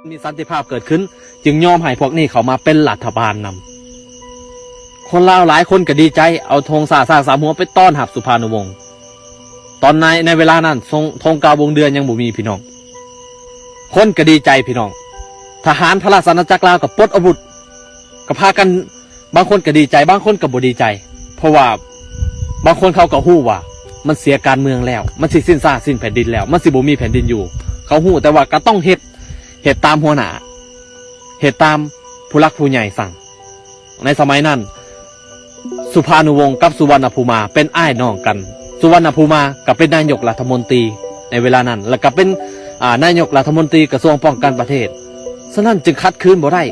ມີສັນຕິພາບເກີດຂຶ້ນ ຈຶ່ງຍອມໃຫ້ພວກນີ້ເຂົ້າມາເປັນລັດຖະບານນຳ. ຄົນລາວຫຼາຍຄົນກໍດີໃຈ ເອົາໂທງຊາດຊ້າງສາມຫົວໄປຕ້ອນຮັບສຸພານຸວົງ. ຕອນໃນ ໃນເວລານັ້ນ ໂທງ ໂທງກາວົງເດືອນຍັງບໍ່ມີພີ່ນ້ອງ. ຄົນກໍດີໃຈພີ່ນ້ອງ. ທະຫານພະລາຊະອານາຈັກລາວກໍປົດອາວຸດ ກໍພາກັນ ບາງຄົນກໍດີໃຈ ບາງຄົນກໍບໍ່ດີໃຈ ເພາະວ່າບາງຄົນເຂົາກໍຮູ້ວ່າມັນເສຍການເມືອງແລ້ວ ມັນຊິສິ້ນຊາດສິ້ນແຜ່ນດິນແລ້ວ ມັນຊິບໍ່ມີແຜ່ນດິນຢູ່. ເຂົາຮູ້ແຕ່ວ່າກໍຕ້ອງເຮັດ ເຮັດຕາມຫົວໜ້າ ເຮັດຕາມຜູ້ຫຼັກຜູ້ໃຫຍ່ສັ່ງ. ໃນສະໄໝນັ້ນ ສຸພານຸວົງກັບສຸວັນນະພູມາເປັນອ້າຍນ້ອງກັນ. ສຸວັນນະພູມາກໍເປັນນາຍົກລັດຖະມົນຕີໃນເວລານັ້ນ ແລ້ວກໍເປັນ ອາ ນາຍົກລັດຖະມົນຕີກະຊວງປ້ອງກັນປະເທດ. ສະນັ້ນຈຶ່ງຂັດຂືນບໍ່ໄດ້.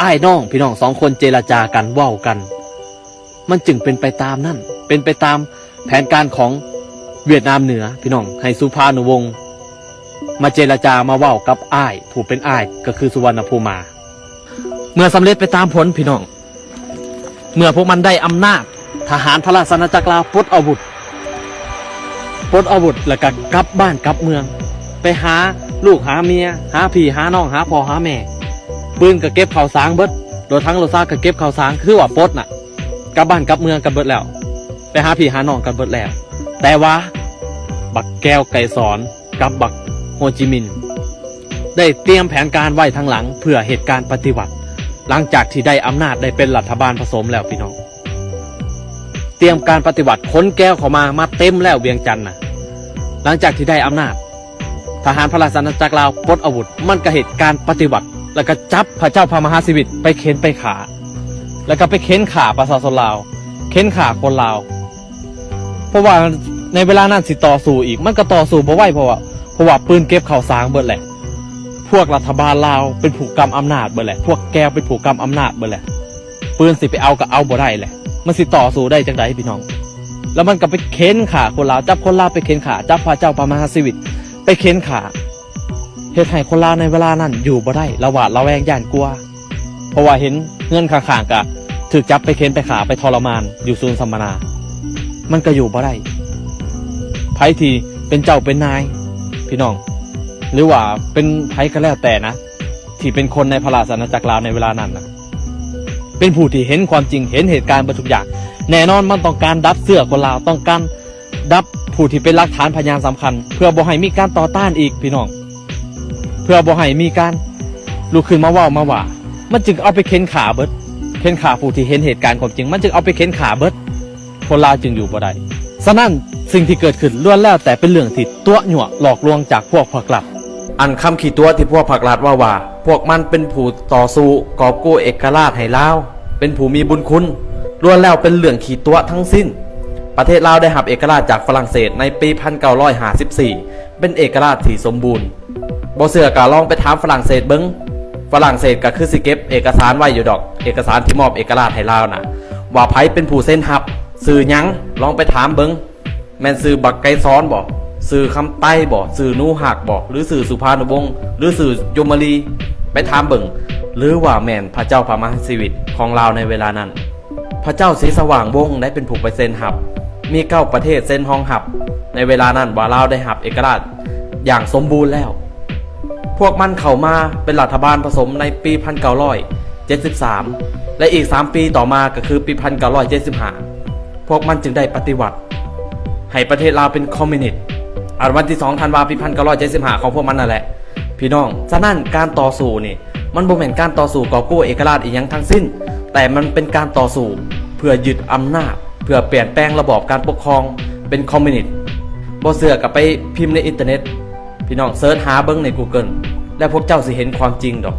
ອ້າຍນ້ອງພີ່ນ້ອງສອງຄົນເຈລະຈາກັນ ເວົ້າກັນ ມັນຈຶ່ງເປັນໄປຕາມນັ້ນ ເປັນໄປຕາມແຜນການຂອງຫວຽດນາມເໜືອພີ່ນ້ອງ ໃຫ້ສຸພານຸວົງມາເຈລະຈາ ມາເວົ້າກັບອ້າຍ ຜູ້ເປັນອ້າຍກໍຄືສຸວັນນະພູມາ. ເມື່ອສຳເລັດໄປຕາມຜົນພີ່ນ້ອງ ເມື່ອພວກມັນໄດ້ອຳນາດ ທະຫານພະລາຊະອານາຈັກລາວປົດອາວຸດ ປົດອາວຸດ ແລ້ວກໍກັບບ້ານກັບເມືອງ ໄປຫາລູກຫາເມຍ ຫາພີ່ຫານ້ອງ ຫາພໍ່ຫາແມ່. ປືນກໍເກັບເຂົ້າສາງເບິດ ລົດຖັງລົດຊາກໍເກັບເຂົ້າສາງ ຄືວ່າປົດນະ ກັບບ້ານກັບເມືອງກັນເບິດແລ້ວ ໄປຫາພີ່ຫານ້ອງກັນເບິດແລ້ວ. ແຕ່ວ່າບັກແກ້ວໄກສອນ ກັບບັກໂຮຈິມິນ ໄດ້ຕຽມແຜນການໄວ້ທາງຫຼັງ ເພື່ອເຮັດການປະຕິວັດ ຫຼັງຈາກທີ່ໄດ້ອຳນາດ ໄດ້ເປັນລັດຖະບານຜະສົມແລ້ວພີ່ນ້ອງ. ຕຽມການປະຕິວັດ ຂົນແກ້ວເຂົ້າມາ ມາເຕັມແລ້ວວຽງຈັນນະ. ຫຼັງຈາກທີ່ໄດ້ອຳນາດ ທະຫານພະລາຊະອານາຈັກລາວປົດອາວຸດ ມັນກໍເຮັດການປະຕິວັດ ແລ້ວກໍຈັບພະເຈົ້າພະມະຫາຊີວິດໄປເຂັນໄປຂ້າ ແລ້ວກໍໄປເຂັນຂ້າປະຊາຊົນລາວ ເຂັນຂ້າຄົນລາວ. ເພາະວ່າໃນເວລານັ້ນຊິຕໍ່ສູ້ອີກ ມັນກໍຕໍ່ສູ້ບໍ່ໄຫວ ເພາະວ່າ ເພາະວ່າປືນເກັບເຂົ້າສາງເບິດແຫຼະ ພວກລັດຖະບານລາວເປັນຜູ້ກຳອຳນາດເບິດແຫຼະ ພວກແກ້ວເປັນຜູ້ກຳອຳນາດເບິດແຫຼະ ປືນຊິໄປເອົາກໍເອົາບໍ່ໄດ້ແຫຼະ ມັນຊິຕໍ່ສູ້ໄດ້ຈັ່ງໃດພີ່ນ້ອງ? ແລ້ວມັນກໍໄປເຂັນຂ້າຄົນລາວ ຈັບຄົນລາວໄປເຂັນຂ້າ ຈັບພະເຈົ້າພະມະຫາຊີວິດໄປເຂັນຂ້າ ເຮັດໃຫ້ຄົນລາວໃນເວລານັ້ນຢູ່ບໍ່ໄດ້ ລະຫວາດລະແວງຢ້ານກົວ ເພາະວ່າເຫັນເຮືອນຂ້າງໆກະຖືກຈັບໄປເຂັນໄປຂ້າໄປທໍລະມານຢູ່ສູນສຳມະນາ ມັນກໍຢູ່ບໍ່ໄດ້. ໃຜທີ່ເປັນເຈົ້າເປັນນາຍພີ່ນ້ອງ ຫຼືວ່າເປັນໃຜກໍແລ້ວແຕ່ນະ ທີ່ເປັນຄົນໃນພະລາຊະອານາຈັກລາວໃນເວລານັ້ນນະ ເປັນຜູ້ທີ່ເຫັນຄວາມຈິງ ເຫັນເຫດການເບິດທຸກຢ່າງ ແນ່ນອນມັນຕ້ອງການດັບເຊື້ອຄົນລາວ ຕ້ອງການດັບຜູ້ທີ່ເປັນຫຼັກຖານພະຍານສຳຄັນ ເພື່ອບໍ່ໃຫ້ມີການຕໍ່ຕ້ານອີກພີ່ນ້ອງ. ເພື່ອບໍ່ໃຫ້ມີການລຸກຂຶ້ນມາເວົ້າມາວ່າ ມັນຈຶ່ງເອົາໄປເຂັນຂ້າເບິດ ເຂັນຂ້າຜູ້ທີ່ເຫັນເຫດການຄວາມຈິງ ມັນຈຶ່ງເອົາໄປເຂັນຂ້າເບິດ ຄົນລາວຈຶ່ງຢູ່ບໍ່ໄດ້. ສະນັ້ນ ສິ່ງທີ່ເກີດຂຶ້ນລ້ວນແລ້ວແຕ່ເປັນເລື່ອງທີ່ຕົວະຍົວະຫຼອກລວງຈາກພວກພາກລັດ. ອັນຄຳຂີ້ຕົວະທີ່ພວກພາກລັດເວົ້າວ່າ ພວກມັນເປັນຜູ້ຕໍ່ສູ້ກອບກູ້ເອກະລາດໃຫ້ລາວ ເປັນຜູ້ມີບຸນຄຸນ ລ້ວນແລ້ວເປັນເລື່ອງຂີ້ຕົວະທັງສິ້ນ. ປະເທດລາວໄດ້ຮັບເອກະລາດຈາກຝຣັ່ງເສດໃນປີພັນເກົ້າຮ້ອຍຫ້າສິບສີ່ ເປັນເອກະລາດທີ່ສົມບູນ. ບໍ່ເຊື່ອກໍລອງໄປຖາມຝຣັ່ງເສດເບິ່ງ. ຝຣັ່ງເສດກໍຄືຊິເກັບເອກະສານໄວ້ຢູ່ດອກ ເອກະສານທີ່ມອບເອກະລາດໃຫ້ລາວນະ ວ່າໃຜເປັນຜູ້ເຊັນຮັບ ຊື່ຫຍັງ ລອງໄປຖາມເບິ່ງ. ແມ່ນຊື່ບັກໄກສອນບໍ? ຊື່ຄຳໄຕບໍ? ຊື່ໜູຮັກບໍ? ຫຼືຊື່ສຸພານຸວົງ? ຫຼືຊື່ຍົມມະລີ? ໄປຖາມເບິ່ງ. ຫຼືວ່າແມ່ນພະເຈົ້າພະມະຫາຊີວິດຂອງລາວໃນເວລານັ້ນ? ພະເຈົ້າສີສະຫວ່າງວົງໄດ້ເປັນຜູ້ໄປເຊັນຮັບ ມີເກົ້າປະເທດເຊັນຮອງຮັບ ໃນເວລານັ້ນວ່າລາວໄດ້ຮັບເອກະລາດຢ່າງສົມບູນແລ້ວ. ພວກມັນເຂົ້າມາເປັນລັດຖະບານຜະສົມໃນປີພັນເກົ້າຮ້ອຍເຈັດສິບສາມ ແລະ ອີກສາມປີຕໍ່ມາກໍຄືປີພັນເກົ້າຮ້ອຍເຈັດສິບຫ້າ ພວກມັນຈຶ່ງໄດ້ປະຕິວັດໃຫ້ປະເທດລາວເປັນຄອມມິວນິດ ອັນວັນທີສອງທັນວາປີພັນເກົ້າຮ້ອຍເຈັດສິບຫ້າຂອງພວກມັນນັ້ນແຫຼະ ພີ່ນ້ອງ. ສະນັ້ນການຕໍ່ສູ້ນີ້ ມັນບໍ່ແມ່ນການຕໍ່ສູ້ກອບກູ້ເອກະລາດອີ່ຫຍັງທັງສິ້ນ ແຕ່ມັນເປັນການຕໍ່ສູ້ເພື່ອຍຶດອຳນາດ ເພື່ອປ່ຽນແປງລະບອບການປົກຄອງເປັນຄອມມິວນິດ. ບໍ່ເຊື່ອກໍໄປພິມໃນອິນເຕີເນັດ ພີ່ນ້ອງເສີດຫາເບິ່ງໃນກູເກີນ ແລ້ວພວກເຈົ້າຊິເຫັນຄວາມຈິງດອກ.